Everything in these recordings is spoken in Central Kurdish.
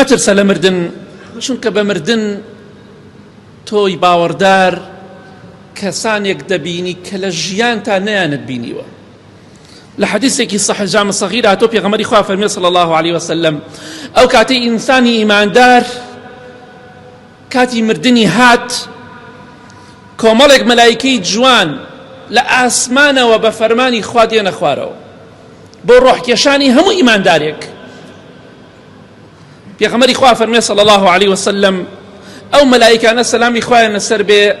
مەترسە لە مردن، چونکە بە مردن تۆی باوەڕدار کەسانێک دەبینی کە لە ژیانتا نەیانت بینیوە. لە حەدیثێکی صحیح جامع صغیر هاتۆ پێغەمبەری خوا فەرمی صلی الله علیه وسلم ئەو کاتەی ئینسانی ئیماندار کاتی مردنی هات کۆمەڵێک مەلایکەی جوان لە ئاسمانەوە بە فەرمانی خوا دێنە خوارەوە بۆ ڕۆحکێشانی هەموو ئیماندارێک. پێغەمبەری خوا فەرمێ صلی الله علیه وسلم ئەو مەلایکانە سەلامی خوایان لەسەر بێ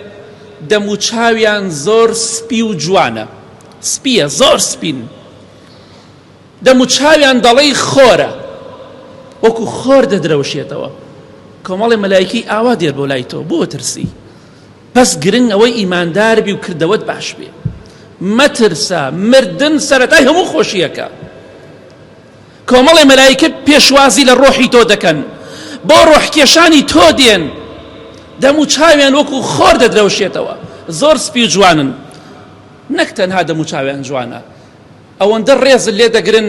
دەم و چاویان زۆر سپی و جوانە سپیە زۆر سپین دەم و چاویان دەڵێی خۆرە وەکو خۆر دەدرەوشێتەوە کۆمەڵی مەلایکی ئاوا دێت بۆ لای تۆ بۆ ترسی بەس گرنگ ئەوەی ئیماندار بی و کردەوەت باش بێ مەترسە مردن سەرەتای هەموو خۆشیەکە کۆمەڵێ مەلایکە پێشوازی لە ڕۆحی تۆ دەکەن، بۆ ڕۆحکێشانی تۆ دێن، دەم و چاویان وەکو خۆر دەدرەوشێتەوە، زۆر سپی و جوانن، نەک تەنها دەم و چاویان جوانە، ئەوەندە ڕێزت لێ دەگرن،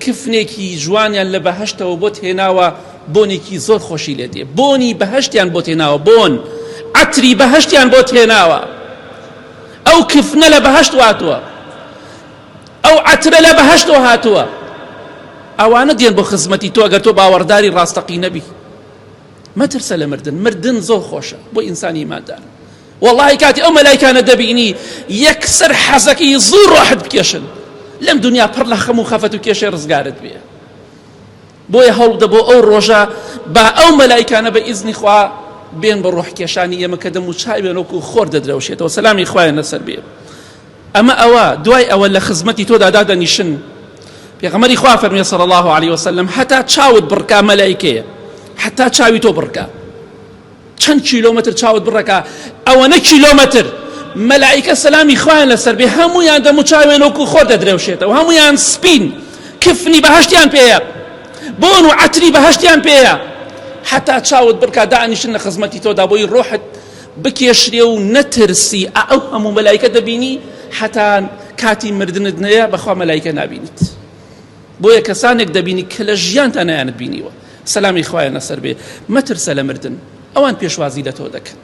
کفنێکی جوانیان لە بەهەشتەوە بۆت هێناوە، بۆنێکی زۆر خۆشی لێ دێ، بۆنی بەهەشتیان بۆت هێناوە، بۆن، عەتری بەهەشتیان بۆت هێناوە، ئەو کفنە لە بەهەشت هاتووە. ئەو عەترە لە بەهەشتەوە هاتووە ئەوانە دێن بۆ خزمەتی تۆ ئەگەر تۆ باوەڕداری ڕاستەقینە بی مەترسە لە مردن مردن زۆر خۆشە بۆ ئینسانی ئیماندار وەڵاهی کاتی ئەو مەلایکانە دەبینی یەکسەر حەزەکەی زوو ڕۆحت بکێشن لەم دنیا پڕ لە خەم و خەفەت و کێشەی ڕزگارت بێ بۆیە هەوڵبدە بۆ ئەو ڕۆژە با ئەو مەلایکانە بە ئیزنی خوا بێن بە ڕۆح کێشانی ئێمە کە دەم و چاویان وەکو خۆر دەدرەوشێتەوە سەلامی خوایان لەسەر بێ ئەمە ئەوە دوای ئەوە لە خزمەتی تۆدا دادەنیشن پێغەمبەری خوا فەرمی صلی الله علیه وسلم هەتا چاوت بڕکا مەلایکەیە هەتا چاوی تۆ بڕکا چەند کیلۆمەتر چاوت بڕەکا ئەوەنە کیلۆمەتر مەلایکە سەلامی خوایان لەسەر بێ هەمویان دەم و چاوێن وەکو خۆر دەدرەوشێتەوە هەمویان سپین کفنی بەهەشتیان پێیە بۆن و عەتری بەهەشتیان پێیە حتا چاوت بڕکا دانیشن لە خزمەتی تۆدا بۆی ڕۆحت بکێشرێ و نەترسی ئا ئەو هەموو مەلایکە دەبینی حتا کاتی مردنت نەیە بەخوا مەلایکە نابینیت بۆیە کەسانێک دەبینی کە لە ژیانتا نەیانت بینیوە سەلامی خوایان لەسەر بێ مەترسە لە مردن ئەوان پێشوازی لە تۆ دەکەن.